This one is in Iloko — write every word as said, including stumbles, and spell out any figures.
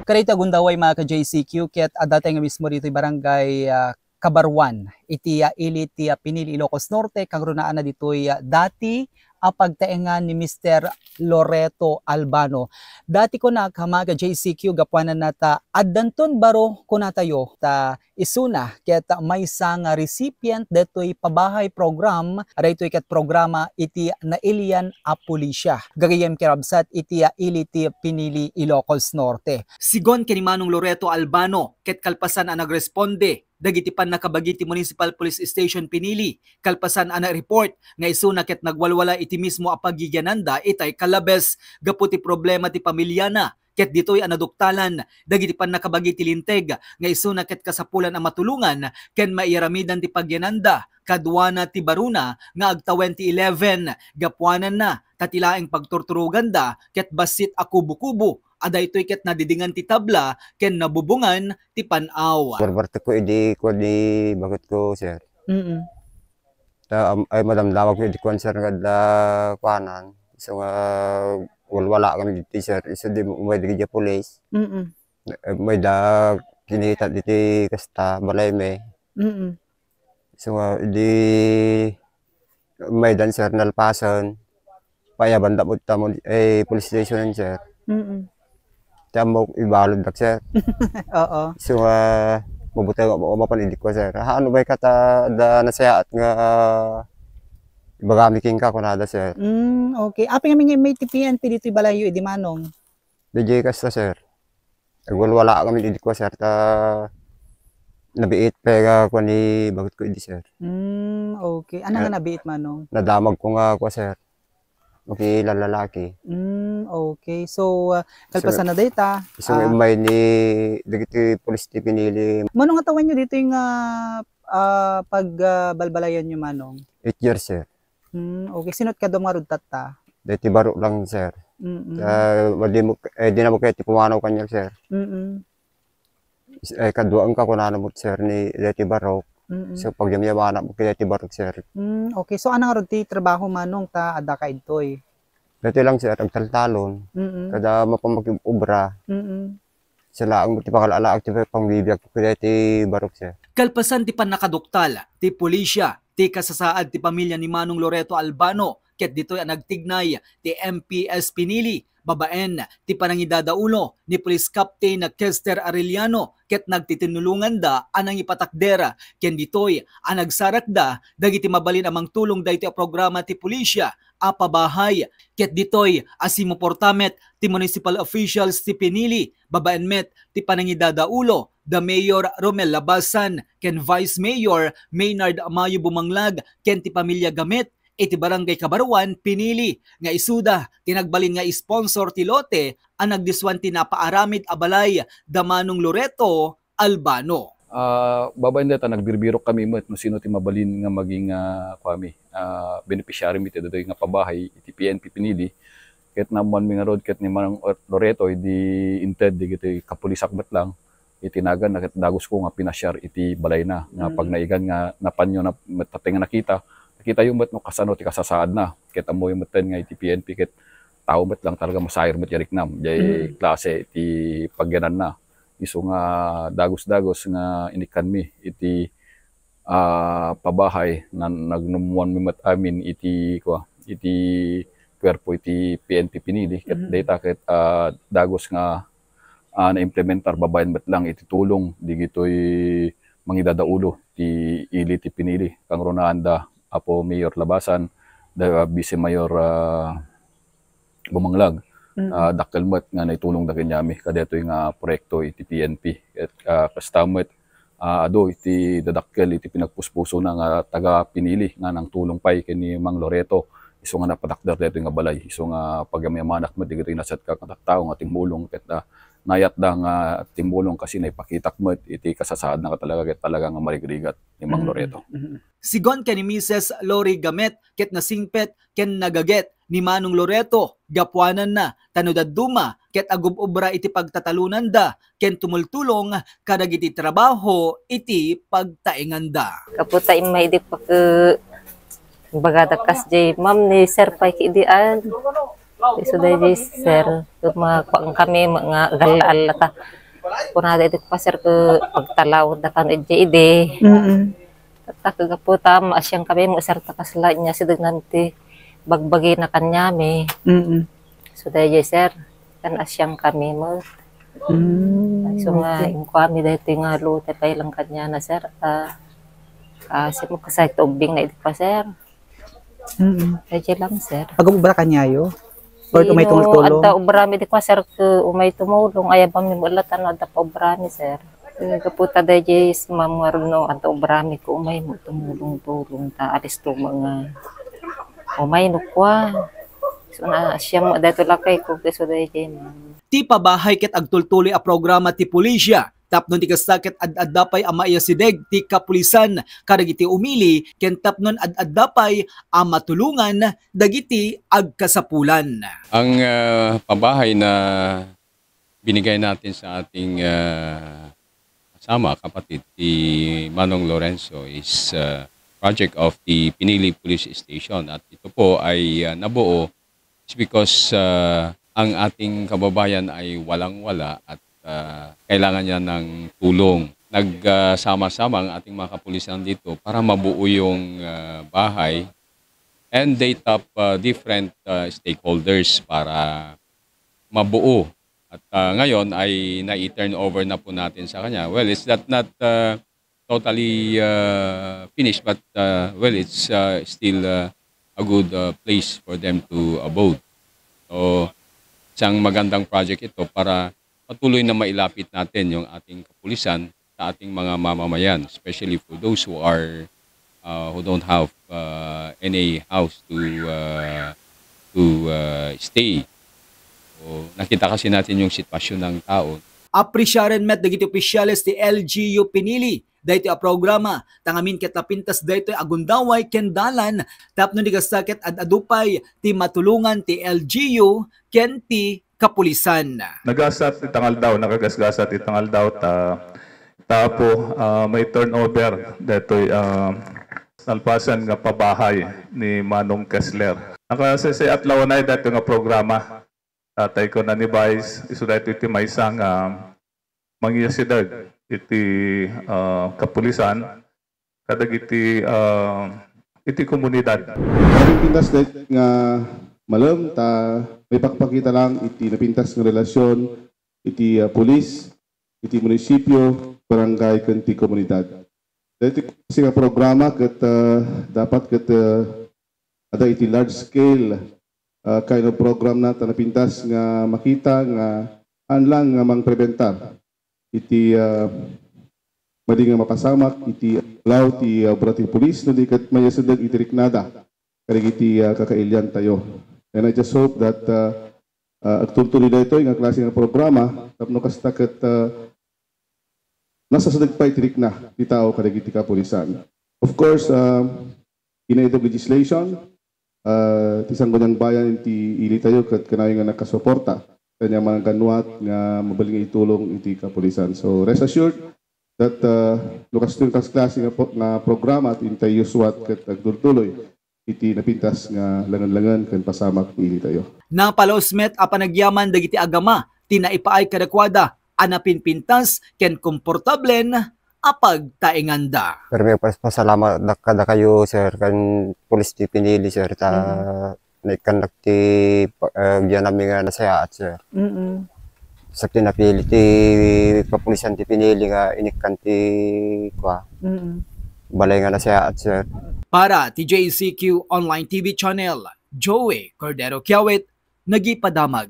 Kadaytoy a gundaway, mga ka-J C Q, ket adda tayo nga mismo ditoy barangay, ah, Kabaruan, iti, ah, ili ti, ah, Pinili, Ilocos Norte, kangrunaanna ditoy, ah, dati a pagtaengan ni Mister Loreto Albano. Dati kunak, mga ka-J C Q, gapuanan na ta addanton baro kunatayo ta isuna ket maysa nga recipient detoy pabahay program, daytoy ket programa iti nailian a pulisya. Gagayyem, kinabsat iti, ah, ili ti Pinili, Ilocos Norte. Sigun ken ni Manong Loreto Albano, ket kalpasan a nagresponde dagiti pannakabagi ti Municipal Police Station Pinili, kalpasan a na-report nga isuna ket nagwalwala iti mismo a paggigiananda itay Calabez gapu ti problema ti pamilyana, ket ditoy a naduktalan dagiti pannakabagi ti Linteg nga isuna ket kasapulan a matulongan ken maiyaramidan ti paggiananda kaduana ti barona nga agtawen ti eleven. Gapuananna ta ti laeng pagturturoganda ket bassit a kubo-kubo a daytoy ket nadidingan ti tabla ken nabubongan ti pan-aw. Barbartekko idi kuan ni baketko, sir. Mm. Ta, am-, ay, madamdamagko idi kuan, sir, nga adda kuanan. So nga, walwala kami ditoy, sir. Isu di umay dagiti pulis. Mm. Eh, mayda kinita ditoy kasta, balaymi. Mm. So nga, idi maydan, sir, nalpasen. Payaban da mo tamo, eh, police station, sir. Mm. Ti ammok, ibalud dak, sir. Oo. So, ah, mabuti nga, ma-, mapan idi ko, sir. Haano bay kata da nasayaat nga, ah, ibagami kenka, kunada, sir. Mm, okay. Apay ngamin nga may ti P N P ditoy balayyo, idi Manong? Daydiay kasta, sir. Agwalwala kami idi ko, sir, ta nabiit pay nga kuan ni baketko idi, sir. Mm, okay. Ano nga nabiit, Manong? Nadamag ko nga kuan, sir. Makilalaki. Mm, okay. So, ah, kalpasan na dayta, isu nga immay ni dagiti pulis ti Pinili. Manong, atawanyo ditoy nga, ah, pag, ah, balbalayanyo, Manong? Eight years, sir. Mm, okay. Sino ti kaduam nga rudtatta? Daytoy baro lang, sir. Mm-mm. Ah, madi mo, eh, di na mo kaya ti pumanaw kaniak, sir. Mm-mm. Eh, kaduaanka kunana met, sir, ni daytoy barok. Mm-mm. So, pagyamyamanak met daytoy barok, sir. Mm, okay. So, ano nga rod ti trabaho, Manong, ta adda ka idtoy? Daytoy lang, sir, agtaltalon. Mm-mm. Kada mapamakig-obra. Mm-mm. Sa laeng met ti pangalaalaak ti pangbibiag ko daytoy barok, sir. Kalpasan ti pannakaduktal ti pulisya, ti kasasaad ti pamilya ni Manong Loreto Albano, ket ditoy a nagtignay ti M P S Pinili babaen ti panangidadaulo ni Police Captain Kester Arellano ket nagtitinnulonganda a nangipatakder ken ditoy a nagsarakda dagiti mabalin a mangtulong daytoy a programa ti pulisya a pabahay. Ket ditoy a simmuporta met ti municipal officials ti Pinili babaen met ti panangidadaulo da Mayor Romel Labasan ken Vice Mayor Maynard Amayo Bumanglag ken ti pamilya Gamit iti Barangay Kabaruan, Pinili, nga isuda ti nagbalin nga sponsor ti lote a nagdiswan ti napaaramid a balay da Manong Loreto Albano. Ah, babaen dayta, nagbirbirok kami met no sino ti mabalin nga maging, ah, kuami, ah, beneficiary mi ti daytoy nga pabahay iti P N P Pinili. Ket naammoanmi ngarud ket ni Manong Loreto idi inted dagiti kapulisak met lang. Iti naganna ket dagusko nga pinasiar iti balayna nga, mm, pagnagan nga napanyo na met, tatay nga nakita, nakitayo met no kasano ti kasasaadna. Ket ammoyo metten nga iti P N P ket tao met lang talaga, masayro met nga riknam. Diay, mm, klase ti pagyananna. Isu nga dagus-dagus nga inikkanmi iti, ah, pabahay, nan-, nagnummuanmi met amin iti, kua, iti kuerpo iti P N P Pinili. Ket, mhm, dayta ket, ah, dagus nga, ah, naimplementar babaen met lang iti tulong digitoy mangidadaulo ti ili ti Pinili. Kangrunaanda Apo Mayor Labasan, da Vice Mayor, ah, Bumanglag. Mm. Ah, dakkel met nga naitulongda kaniami kadaytoy nga proyekto iti P N P. Ket, ah, kasta met, ah, adu iti dadakkel iti pinagpuspusona nga taga Pinili nga nangtulong pay ken ni Mang Loreto. Isu nga napatakder daytoy nga balay. Isu nga pagyamyamanak met dagitoy nasatka nga tattao nga timmulong ket, ah, nayatda nga timmulong kasi naipakitak met iti kasasaadna nga talaga ket talaga nga marigrigat ni Mang, mm, Loreto. Mm. Sigun ken ni Misis Lori Gamet ket nasingpet ken nagaget ni Manong Loreto gapuananna ta no dadduma ket agub-obra iti pagtatalonanda ken tumultulong kadagiti trabaho iti pagtaenganda. Gapu ta immay idi pake-, bagada kas jay ma'am ni sir pay kidian. Isu daydi sir, makuan kami nga galla-alla ta. Kunada iti kuan, sir, ket pagtalawda kano idiay idi. Mm. Tatta, kagapu ta maasian kami, mo, sir, ta kasla nia sidegnan ti bagbagina kaniami. Mm. So, daydiay, sir, kan asian kami met. Mm, so nga, okay. Inkuami daytoy nga lote pay lang kaniana, sir. Ah, ah, sir, mo kasay ti ubbingna idi kuan, sir. Mm. Daydiay lang, sir. Agum-obra kaniayo? Or umay tumulong? Adda obrami idi kuan, sir, ket umay tumulong. Ay, abang ni Mulat, ano, adda pa obrami, sir. Eh, gapu ta daydiay, ma'am, nga runo, adda obrami ket umay mo tumulong-tulong ta, alisto mo nga. Umay no kuan. So, na, siya mo, daytoy lakay ko, so daydiay, ma'am. Ti pabahay ket agtultuloy a programa ti pulisya. Tapno ti kasta ket ad-adda pay a maiyasideg ti kapulisan kadagiti umili ken tapnon ad-adda pay a matulongan dagiti agkasapulan. Ang, ah, pabahay na binigay natin sa ating, ah, kasama, kapatid, si Manong Lorenzo is, ah, project of the Pinili Police Station. At ito po ay, ah, nabuo is because, ah, ang ating kababayan ay walang-wala at, ah, kailangan niya ng tulong. Nagsama-sama ang ating mga kapulisan dito para mabuo yung, ah, bahay. And they tap, ah, different, ah, stakeholders para mabuo. At, ah, ngayon ay nai-turn over na po natin sa kanya. Well, it's not, not, ah, totally, ah, finished, but, ah, well, it's, ah, still, ah, a good, ah, place for them to abode. So, isang magandang project ito para patuloy na mailapit natin yung ating kapulisan sa ating mga mamamayan, especially for those who are, ah, who don't have, ah, any house to, ah, to, ah, stay. So, nakita kasi natin yung sitwasyon ng tao. Apresyaren met dagiti opisyales ti L G U Pinili daytoy a programa, ta ngamin ket napintas daytoy a gundaway ken dalan tapno di kasta ket ad-adu pay ti matulongan ti L G U ken ti kapulisan. Nagasat iti ngaldaw, nakagasgasat iti ngaldaw ta, ta apo, ah, may turnover daytoy, ah, nalpasan nga pabahay ni Manong Kessler. Nakasesayat lawanay daytoy nga programa. Tatay ko na ni Vice, isu daytoy ti maysa nga mangiyasideg iti, ah, kapulisan kadagiti, ah, iti komunidad. Napintas daytoy nga malem ta maipakpakita lang iti napintas nga relasyon iti, ah, pulis, iti munisipio, barangay, ken ti komunidad. Daytoy kasi nga programa ket, ah, dapat ket, ah, adda iti large scale, ah, kind of program na ta napintas nga makita nga saan lang nga mangprebentar iti, ah, madi nga mapasamak iti law ti, ah, obra ti pulis, no di ket maiyasideg iti riknada kadagiti, ah, kakailiantayo. And I just hope that, ah, ah, agtultuloy daytoy nga klase nga programa tapno kasta ket, ah, nasasideg pay ti rikna ti tao kadagiti kapulisan. Of course, ah, in aid of legislation, ah, ti Sangguniang Bayan iti ilitayo ket kanayon nga nakasuporta ken nga manggannuat nga mabalin nga itulong iti kapulisan. So, rest assured that, ah, no kastoy nga klase nga po-, nga programa ti intay suat ket agtultuloy iti napintas nga lengen-lengen ken pasamak ti ilitayo. Napalus met a panagyaman dagiti agama ti naipaay kadakuada a napinpintas ken komportablen a pagtaenganda. Permi a pasalamat dak-, kadakayo, sir, ken pulis ti pinili, sir, ta Mm. naikkannak ti pa-, eh, agyanami nga nasayaat, sir. Mm. Sa pinapili ti kapulisan ti pinili nga inikkan ti kua, Mm. balay nga nasayaat, sir. Para ti J C Q Online T V Channel, Joey Cordero Kiawit, nagipadamag.